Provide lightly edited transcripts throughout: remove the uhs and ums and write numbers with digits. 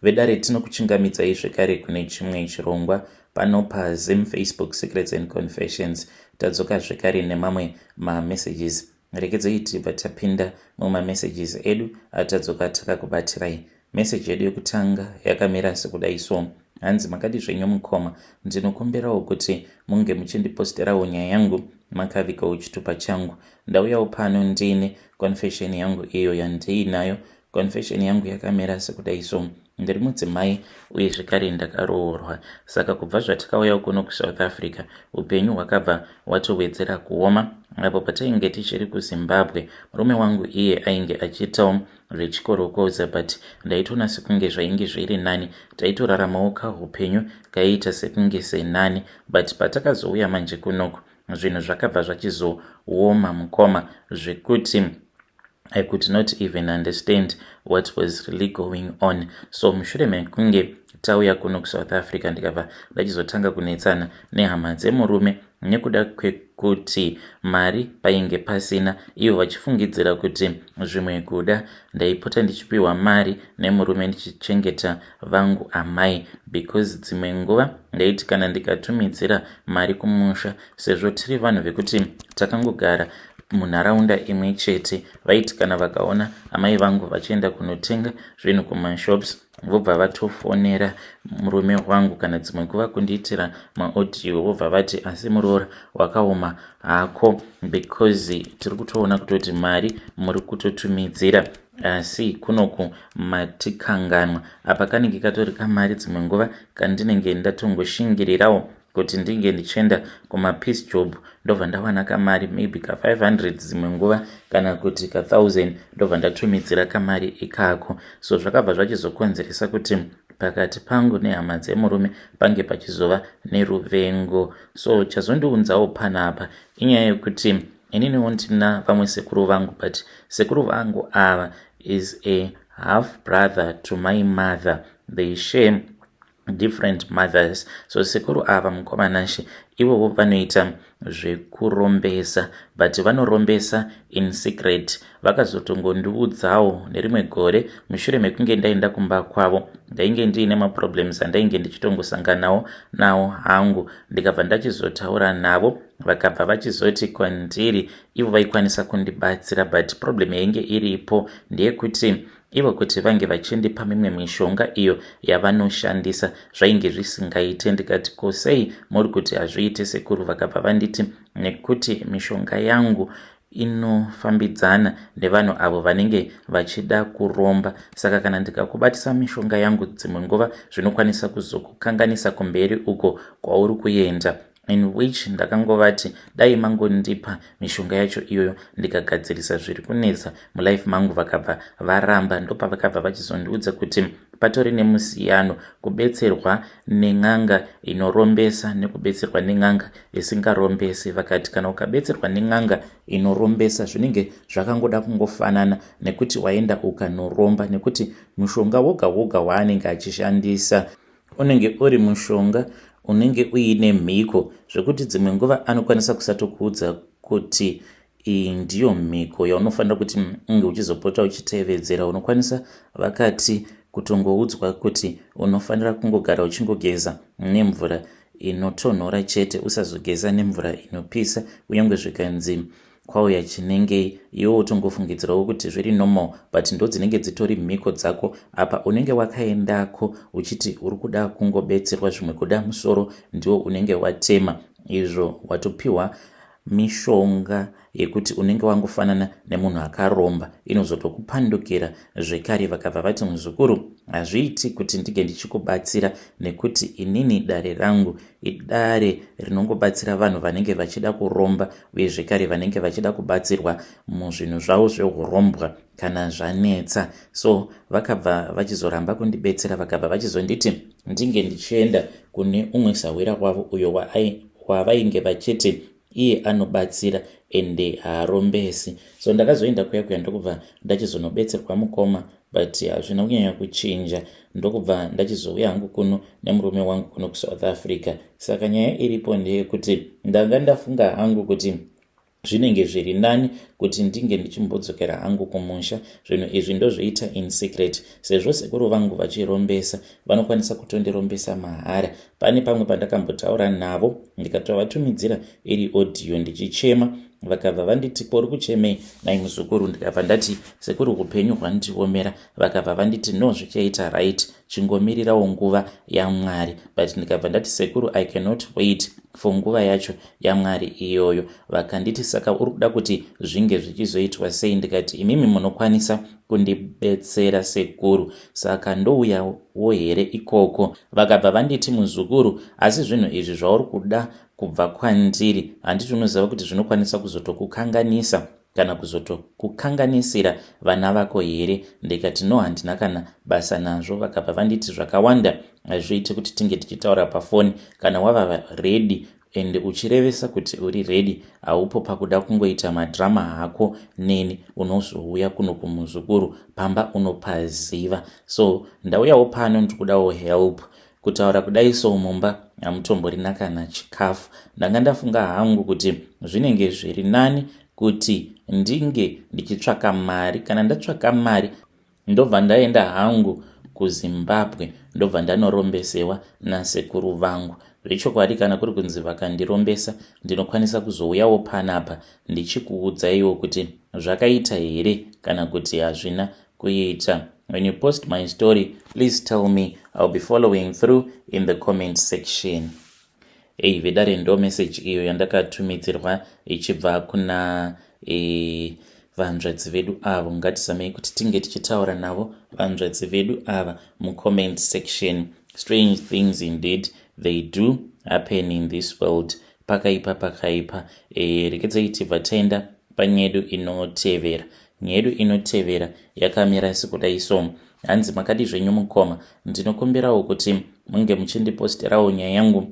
Vedare, tinokuchingamidzai zvekare kune chimwe chirongwa pano paZim Facebook Secrets and Confessions. Tadzoka zvekare nemamwe mamessages. Regedzei tibva tapinda mumamessages edu atadzoka takakubatirai. Meseji yedu yekutanga yakamira sekudai so. Hanzi, "Makadi zvenyu mukoma? Ndinokumbirawo kuti munge muchindiposterawo nyaya yangu makavigawo chitupa changu. Ndauyawo pano ndine confession yangu iyo yandiinayo. Confession yangu yakamira sekudai so. Ndiri mudzimai uye zvekare ndakaroorwa. Saka kubva zvatikauyawo kuno kuSouth Africa, upenyu hwakabva hwatowedzera kuoma. Apo patainge tichiri kuZimbabwe, murume wangu iye ainge achiitawo zvechikorokoza, but ndaitoona sekunge zvainge zviri nani. Taitoraramawo kaupenyu kaiita sekunge senani. But patakazouya manje kunoku, zvinhu zvakabva zvachizooma mukoma, zvekuti I could not even understand what was really going on. So mushure mekunge tauya kuno kuSouth Africa, ndikabva ndachizotanga kunetsana nehama dzemurume nekuda kwekuti mari painge pasina, ivo vachifungidzira kuti zvimwe kuda ndaipota ndichipiwa mari nemurume ndichichengeta vangu amai, because dzimwe nguva ndaiti kana ndikatumidzira mari kumusha, sezvo tiri vanhu vekuti takangogara munharaunda imwe chete, vaiti kana vakaona amai vangu vachienda kunotenga zvinhu kumashops, vobva vatofonera murume wangu, kana dzimwe nguva kundiitira maaudio, vobva vati, 'Asi muroora wakaoma hako, because tiri kutoona kutoti mari muri kutotumidzira, asi kunoku matikanganwa.' Apa kanenge katori kamari dzimwe nguva kandinenge ndatongoshingirirawo kuti ndinge ndichienda kumapiece job, ndobva ndawana kamari, maybe ka500 dzimwe nguva, kana kuti ka1000, ndobva ndatumidzira kamari ikako. So zvakabva zvachizokonzeresa kuti pakati pangu nehama dzemurume pange pachizova neruvengo. So chazondiunzawo panapa inyaya yekuti ininiwo ndina vamwe sekuru vangu, but sekuru vangu ava is a half brother to my mother. They share different mothers. So sekuru ava, mukoma Nashe, ivovo vanoita zvekurombesa, but vanorombesa in secret. Vakazotongondiudzawo nerimwe gore mushure mekunge ndaenda kumba kwavo. Ndainge ndiine maproblems andainge ndichitongosanganawo nawo hangu. Ndikabva ndachizotaura navo, vakabva vachizoti kwandiri ivo vaikwanisa kundibatsira, but problem yainge iripo ndeyekuti ivo kuti vange vachindipa mimwe mishonga iyo yavanoshandisa zvainge zvisingaite. Ndikati, "Ko sei muri kuti hazviite, sekuru?" Vakabva vanditi, "Nekuti mishonga yangu inofambidzana nevanhu avo vanenge vachida kuromba. Saka kana ndikakubatisa mishonga yangu, dzimwe nguva zvinokwanisa kuzokukanganisa kumberi uko kwauri kuenda." In which ndakangovati, "Dai mangondipa mishonga yacho iyoyo, ndikagadzirisa zviri kunetsa mulife mangu." Vakabva varamba. Ndopavakabva vachizondiudza kuti patori nemusiyano kubetserwa nen'anga inorombesa nekubetserwa nen'anga isingarombesi. Vakati kana ukabetserwa nen'anga inorombesa, zvinenge zvakangoda kungofanana nekuti waenda ukanoromba, nekuti mushonga woga woga waanenge achishandisa unenge uri mushonga unenge uine mhiko, zvekuti dzimwe nguva anokwanisa kusatokuudza kuti iyi ndiyo mhiko yaunofanira kuti unge uchizopota uchitevedzera. Unokwanisa, vakati, kutongoudzwa kuti unofanira kungogara uchingogeza nemvura inotonhora chete, usazogeza nemvura inopisa, kunyange zvikanzi kwauya chinengei, iwe utongofungidzirawo kuti zviri normal, but ndo dzinenge dzitori mhiko dzako. Apa unenge wakaendako uchiti uri kuda kungobetserwa, zvimwe kuda musoro ndiwo unenge watema, izvo watopiwa mishonga yekuti unenge wangofanana nemunhu akaromba, inozotokupandukira zvekare. Vakabva vati, "Muzukuru, hazviiti kuti ndinge ndichikubatsira, nekuti inini dare rangu idare rinongobatsira vanhu vanenge vachida kuromba, uye zvekare vanenge vachida kubatsirwa muzvinhu zvavo zveurombwa kana zvanetsa." So vakabva vachizoramba kundibetsera. Vakabva vachizonditi ndinge ndichienda kune umwe sahwira wavo uyo wavainge vachiti iye anobatsira ende haarombesi. So ndakazoenda kuya kuya, ndokubva ndachizonobetserwa mukoma, but hazvina kunyanya kuchinja. Ndokubva ndachizouya hangu kuno nemurume wangu kuno kuSouth Africa. Saka nyaya iripo ndeyekuti ndanga ndafunga hangu kuti zvinenge zviri nani. Kuti ndinge ndichimbodzokera hangu kumusha. Zvinhu izvi ndozvoita in secret sezvo sekuru vangu vachirombesa, vanokwanisa kutondirombesa mahara. Pane pamwe pandakambotaura navo ndikatovatumidzira iri audio ndichichema, vakabva vanditi, "Kori kuchemei nai muzukuru?" Ndikabva ndati, "Sekuru, upenyu hwandiomera." Vakabva vanditi, "No, zvichaita right, chingomirirawo nguva yaMwari." But ndikabva ndati, "Sekuru, I cannot wait for nguva yacho yaMwari iyoyo." Vakanditi, "Saka uri kuda kuti zvinge zvichizoitwa sei?" Ndikati, "Imimi munokwanisa kundibetsera, sekuru, saka ndouyawo here ikoko?" Vakabva vanditi, "Muzukuru, asi zvinhu izvi zvauri kuda kubva kwandiri, handiti unoziva kuti zvinokwanisa kuzotokukanganisa kana kuzotokukanganisira vana vako here?" Ndikati, "No, handina kana basa nazvo." Vakabva vanditi, "Zvakawanda hazviiti kuti tinge tichitaura pafoni. Kana wava ready and uchirevesa kuti uri ready, haupo pakuda kungoita madhirama hako neni, unozouya kuno kumuzukuru, pamba unopaziva." So ndauyawo pano, ndiri kudawo help. Kutaura kudai so, mumba hamutomborina kana chikafu. Ndanga ndafunga hangu kuti zvinenge zviri nani kuti ndinge ndichitsvaka mari. Kana ndatsvaka mari, ndobva ndaenda hangu kuZimbabwe, ndobva ndanorombesewa nasekuru vangu. Zvechokwadi, kana kuri kunzi vakandirombesa, ndinokwanisa kuzouyawo panapa ndichikuudzaiwo kuti zvakaita here kana kuti hazvina kuita. When you post my story, please tell me. I'll be following through in the comment section. Ei vedare, ndo message iyo yandakatumidzirwa ichibva kuna vanzvadzi vedu avo. Ngatizamei kuti tinge tichitaura navo vanzvadzi vedu ava mucomment section. Strange things indeed, they do happen in this world. Pakaipa, pakaipa. Rekedzai tibva taenda panyedu inotevera. Nyedu inotevera yakamira sekudai so. Hanzi, "Makadi zvenyu mukoma? Ndinokumbirawo kuti munge muchindiposterawo nyaya yangu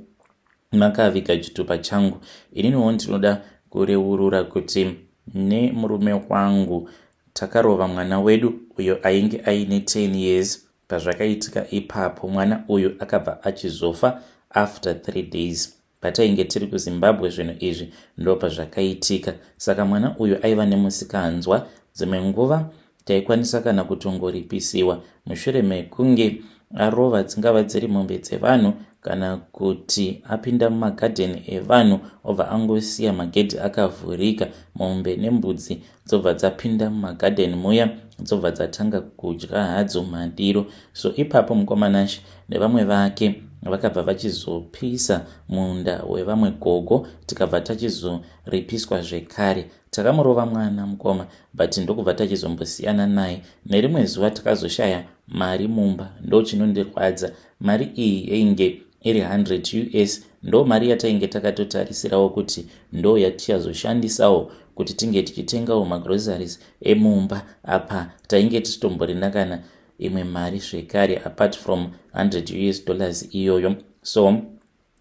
makaviga chitupa changu. Ininiwo ndinoda kureurura kuti nemurume wangu takarova mwana wedu uyo ainge aine 10 years. Pazvakaitika ipapo, mwana uyu akabva achizofa after 3 days. Patainge tiri kuZimbabwe, zvinhu izvi ndo pazvakaitika. Saka mwana uyu aiva nemusikanzwa. Dzimwe nguva taikwanisa kana kutongoripisiwa mushure mekunge arova, dzingava dziri mombe dzevanhu kana kuti apinda mumagadheni evanhu, obva angosiya magedhi akavhurika, mombe nembudzi dzobva dzapinda mumagadheni muya, dzobva dzatanga kudya hadzo madiro. So ipapo mukomanashe nevamwe vake vakabva vachizopisa munda wevamwe gogo, tikabva tachizoripiswa zvekare. Takamurova mwana mukoma, but ndokubva tachizombosiyana naye. Nerimwe zuva takazoshaya mari mumba. Ndo chinondirwadza, mari iyi yainge iri 100 US. Ndo mari yatainge takatotarisirawo kuti ndo yatichazoshandisawo kuti tinge tichitengawo magroceries emumba. Apa tainge tisitomborina kana imwe mari zvekare apart from 100 US dollars iyoyo. So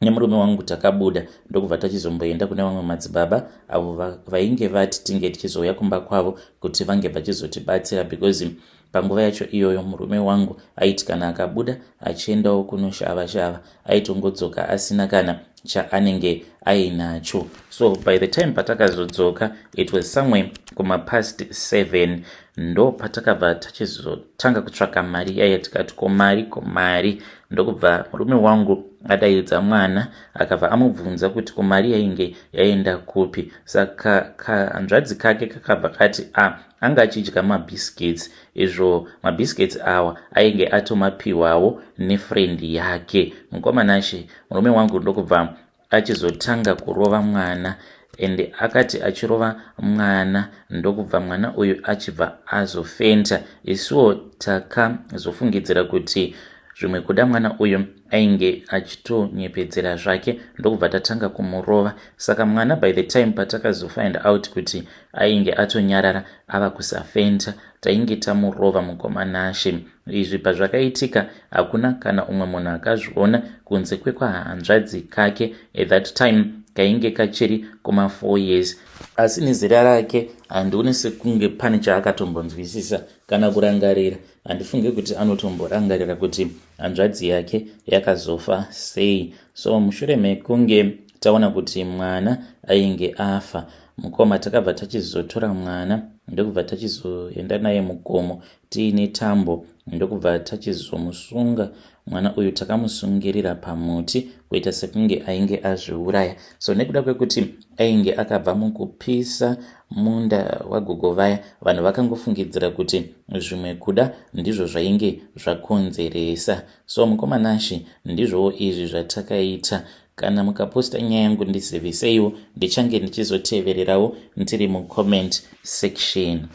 nemurume wangu takabuda, ndokubva tachizomboenda kune vamwe madzibaba avo vainge vati tinge tichizouya kumba kwavo kuti vange vachizotibatsira, because panguva yacho iyoyo murume wangu aiti kana akabuda achiendawo kunoshava shava, aitongodzoka asina kana chaanenge ainacho. So by the time patakazodzoka, it was somewhere kumapast 7, ndo patakabva tachizotanga kutsvaka mari yaya. Tikati, 'Ko mari, ko mari?' Ndokubva murume wangu adaidza mwana, akabva amubvunza kuti ko mari yainge yaenda kupi. Saka kahanzvadzi kake kakabva kati, "A ah, anga achidya mabiscuits." Izvo mabiscuits awa ainge atomapiwawo nefriend yake. Mukomanashe, murume wangu ndokubva achizotanga kurova mwana, ende akati achirova mwana, ndokubva mwana uyu achibva azofenta. Isuwo takazofungidzira kuti zvimwe kuda mwana uyu ainge achitonyepedzera zvake, ndokubva tatanga kumurova. Saka mwana, by the time patakazofind out kuti ainge atonyarara, ava kusafenta, tainge tamurova mukomanashe. Izvi pazvakaitika, hakuna kana umwe munhu akazviona kunze kwekwahanzvadzi kake. At that time kainge kachiri kuma4 years, asi nezera rake handioni sekunge pane chaakatombonzwisisa kana kurangarira. Handifunge kuti anotomborangarira kuti hanzvadzi yake yakazofa sei. So mushure mekunge taona kuti mwana ainge afa, Mukoma, takabva tachizotora mwana, ndokubva tachizoenda naye mugomo tiine tambo, ndokubva tachizomusunga mwana uyu. Takamusungirira pamuti kuita sekunge ainge azviuraya. So nekuda kwekuti ainge akabva mukupisa munda wagogo vaya, vanhu vakangofungidzira kuti zvimwe kuda ndizvo zvainge zvakonzeresa. So mukoma Nashi, ndizvowo izvi zvatakaita. Kana mukaposta nyaya yangu, ndiziviseiwo, ndichange ndichizotevererawo ndiri mucomment section.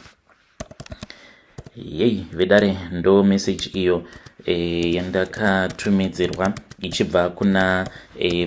Yei vedare, ndo message iyo yandakatumidzirwa ichibva kuna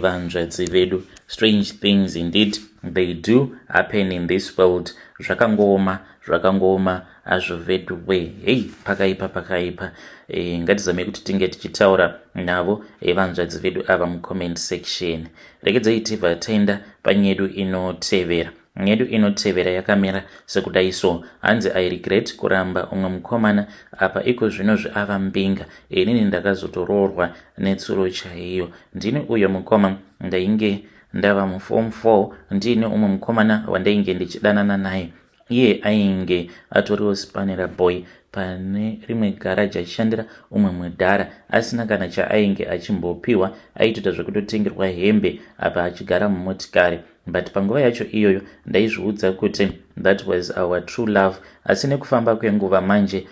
vanzvadzi vedu. Strange things indeed, they do happen in this world. Zvakangooma, zvakangooma hazvo vedu we. Hei, pakaipa, pakaipa. Ngatizamei kuti tinge tichitaura navo vanzvadzi vedu ava mucomment section. Regedzai tibva taenda panyedu inotevera. Nyedu inotevera yakamira sekudai so. Hanzi, "I regret kuramba umwe mukomana. Apa iko zvinozvi ava mbinga. Inini ndakazotoroorwa netsuro chaiyo. Ndini uyo mukoma, ndainge ndava muform 4 ndiine umwe mukomana wandainge ndichidanana naye. Iye ainge atoriwo spanner boy pane rimwe garaji, achishandira umwe mudhara asina kana chaainge achimbopiwa. Aitoita zvekutotengerwa hembe, apa achigara mumotikari. But panguva yacho iyoyo ndaizviudza kuti that was our true love. Asi nekufamba kwenguva manje,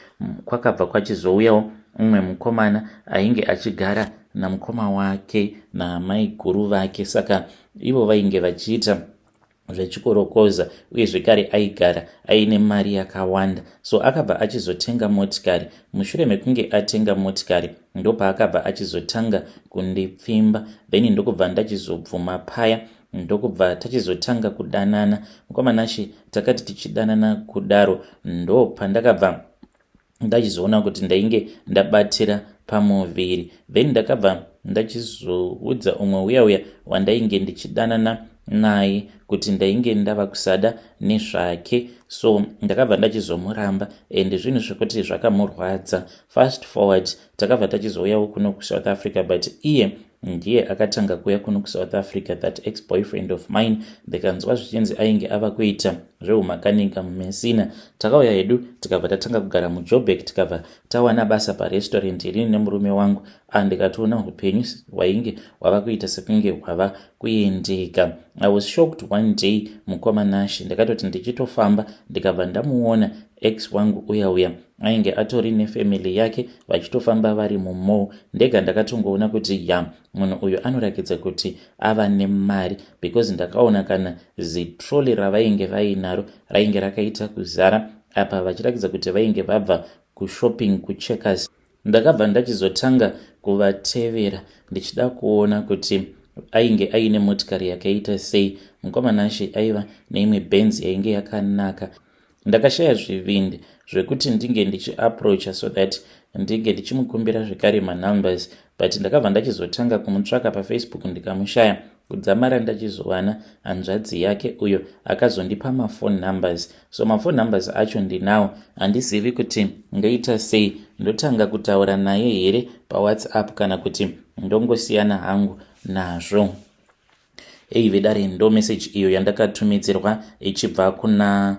kwakabva kwachizouyawo umwe mukomana ainge achigara namukoma wake namaiguru vake. Saka ivo vainge vachiita zvechikorokoza, uye zvekare aigara aine mari yakawanda. So akabva achizotenga motikari. Mushure mekunge atenga motikari, ndopaakabva achizotanga kundipfimba. Then ndokubva ndachizobvuma paya, ndokubva tachizotanga kudanana. Mukoma Nashi, takati tichidanana kudaro, ndo pandakabva ndachizoona kuti ndainge ndabatira pamuviri. Then ndakabva ndachizoudza umwe uya uya wandainge ndichidanana naye kuti ndainge ndava kusada nezvake. So ndakabva ndachizomuramba, and zvinhu zvekuti zvakamurwadza. Fast forward, takabva tachizouyawo kuno kuSouth Africa, but iye ndiye akatanga kuuya kuno kuSouth Africa, that ex boyfriend of mine. Ndikanzwa zvichinzi ainge ava kuita zveumakanika muMessina. Takauya hedu, tikabva tatanga kugara muJoburg, tikabva tawana basa parestaurant irini nemurume wangu. Andikatoona upenyu hwainge hwava kuita sekunge hwava kuendeka. I was shocked one day, mukoma Nashi. Ndakatoti ndichitofamba, ndikabva ndamuona ex wangu uya uya ainge atori nefamily yake, vachitofamba vari mumall. Ndega ndakatongoona kuti ya, munhu uyu anorakidza kuti ava nemari, because ndakaona kana zitrolley ravainge vainaro rainge rakaita kuzara, apa vachirakidza kuti vainge vabva kushopping kuCheckers. Ndakabva ndachizotanga kuvatevera ndichida kuona kuti ainge aine motikari yakaita sei. Mukoma Nashi, aiva neimwe Benz yainge yakanaka. Ndakashaya zvivindi zvekuti ndinge ndichiapproacha so that ndinge ndichimukumbira zvekare manumbers, but ndakabva ndachizotanga kumutsvaka paFacebook, ndikamushaya, kudzamara ndachizowana hanzvadzi yake uyo akazondipa maphone numbers. So maphone numbers acho ndinawo. Handizivi kuti ndoita sei. Ndotanga kutaura naye here paWhatsApp, kana kuti ndongosiyana hangu nazvo?" Ei vedare, ndo message iyo yandakatumidzirwa ichibva kuna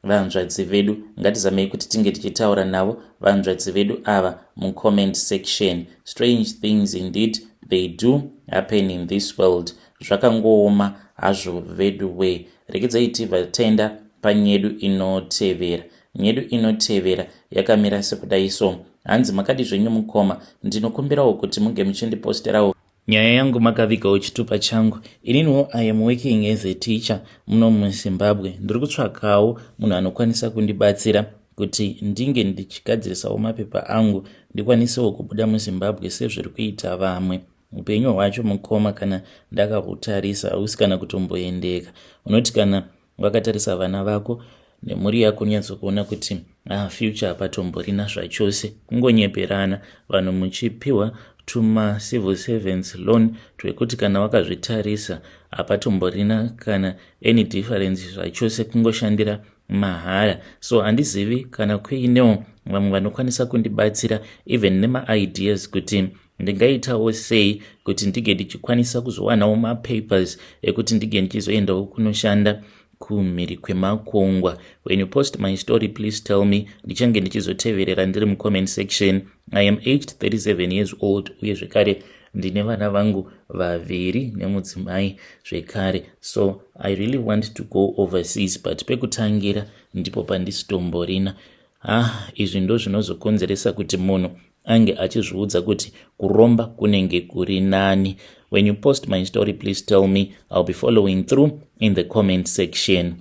vanzvadzi vedu. Ngatizamei kuti tinge tichitaura navo vanzvadzi vedu ava mucomment section. Strange things indeed, they do happen in this world. Zvakangooma hazvo vedu we. Regedzai tibva taenda panyedu inotevera. Nyedu inotevera yakamira sekudai so. Hanzi, "Makadi zvenyu mukoma? Ndinokumbirawo kuti munge muchindiposterawo nyaya yangu makavigawo chitupa changu. Ininiwo I am working as a teacher muno muZimbabwe. Ndiri kutsvakawo munhu anokwanisa kundibatsira kuti ndinge ndichigadzirisawo mapepa angu, ndikwanisewo kubuda muZimbabwe sezviri kuita vamwe. Upenyu hwacho mukoma, kana ndakahutarisa, hausi kana kutomboendeka. Unoti kana wakatarisa vana vako nemhuri yako, unyatsokuona kuti future hapatomborina zvachose. Kungonyeperana vanhu muchipiwa tuma-civil servants loan twekuti kana wakazvitarisa hapatomborina kana any difference zvachose, kungoshandira Mahara. So handizivi kana kuinewo vamwe vanokwanisa kundibatsira, even nemaideas, kuti ndingaitawo sei kuti ndinge ndichikwanisa kuzowanawo mapapers ekuti ndinge ndichizoendawo kunoshanda kumhiri kwemakungwa. When you post my story, please tell me. Ndichange ndichizoteverera ndiri mucomment section. I am aged 37 years old, uye zvekare ndine vana vangu vaviri nemudzimai zvekare. So I really want to go overseas, but pekutangira ndipo pandisitomborina. Ah, izvi ndo zvinozokonzeresa kuti munhu ange achizviudza kuti kuromba kunenge kuri nani. When you post my story, please tell me. I'll be following through in the comment section.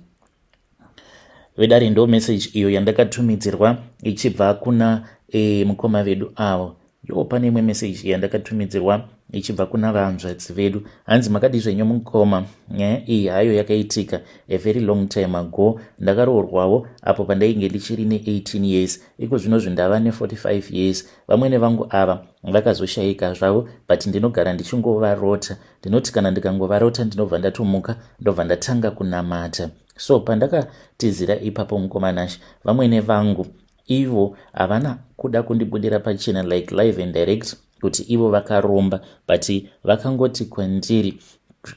Vedare, ndo message iyo yandakatumidzirwa ichibva kuna mukoma vedu avo. Yo, pane imwe message yandakatumidzirwa ichibva kuna vanzvadzi vedu. Hanzi, "Makadi zvenyu mukoma? Nyaya iyi hayo yakaitika a very long time ago. Ndakaroorwawo apo pandainge ndichiri ne18 years. Iko zvinozvi ndava ne45 years. Vamwene vangu ava vakazoshayika zvavo, but ndinogara ndichingovarota. Ndinoti kana ndikangovarota, ndinobva ndatomuka, ndobva ndatanga kunamata. So pandakatizira ipapo, mukoma Nashe, vamwene vangu ivo havana kuda kundibudira pachena, like live and direct, kuti ivo vakaromba, but vakangoti kwandiri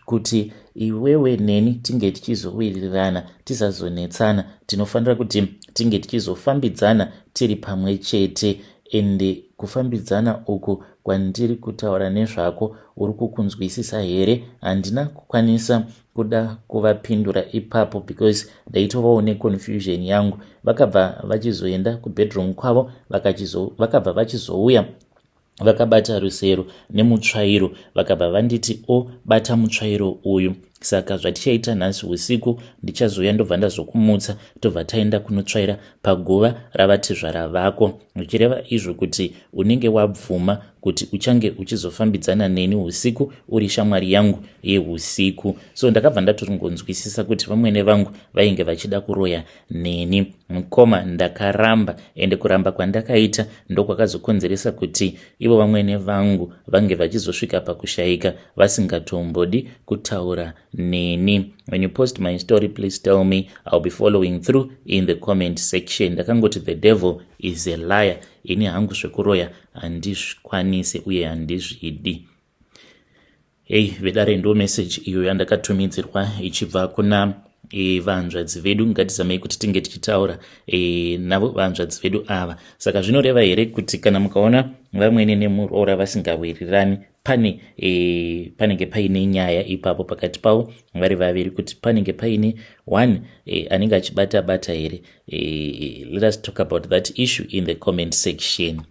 kuti iwewe neni tinge tichizowirirana, tisazonetsana, tinofanira kuti tinge tichizofambidzana tiri pamwe chete. Ende kufambidzana uku kwandiri kutaura nezvako, uri kukunzwisisa here?" Handina kukwanisa kuda kuvapindura ipapo because ndaitovawo neconfusion yangu. Vakabva vachizoenda kubedroom kwavo, vakabva vachizouya vakabata rusero nemutsvairo. Vakabva vanditi, "O, bata mutsvairo uyu. Saka zvatichaita nhasi usiku, ndichazouya, ndobva ndazokumutsa, tobva taenda kunotsvaira paguva ravatezvara vako, zvichireva izvo kuti unenge wabvuma kuti uchange uchizofambidzana neni usiku, uri shamwari yangu yeusiku." So ndakabva ndatorongonzwisisa kuti vamwene vangu vainge vachida kuroya neni. Mukoma, ndakaramba, ende kuramba kwandakaita ndokwakazokonzeresa kuti ivo vamwene vangu vange vachizosvika pakushayika, vasingatombodi kutaura neni. When you post my story, please tell me. I'll be following through in the comment section. Ndakangoti, "The devil is a liar. Ini hangu zvekuroya handizvikwanisi uye handizvidi." Hei vedare, ndo message iyo yandakatumidzirwa ichibva kuna vanzvadzi vedu. Ngatizamei kuti tinge tichitaura navo vanzvadzi vedu ava. Saka zvinoreva here kuti kana mukaona vamwene nemuroora vasingawirirani, panenge paine nyaya ipapo pakati pavo vari vaviri, kuti panenge paine one anenge achibata bata here? Let us talk about that issue in the comment section.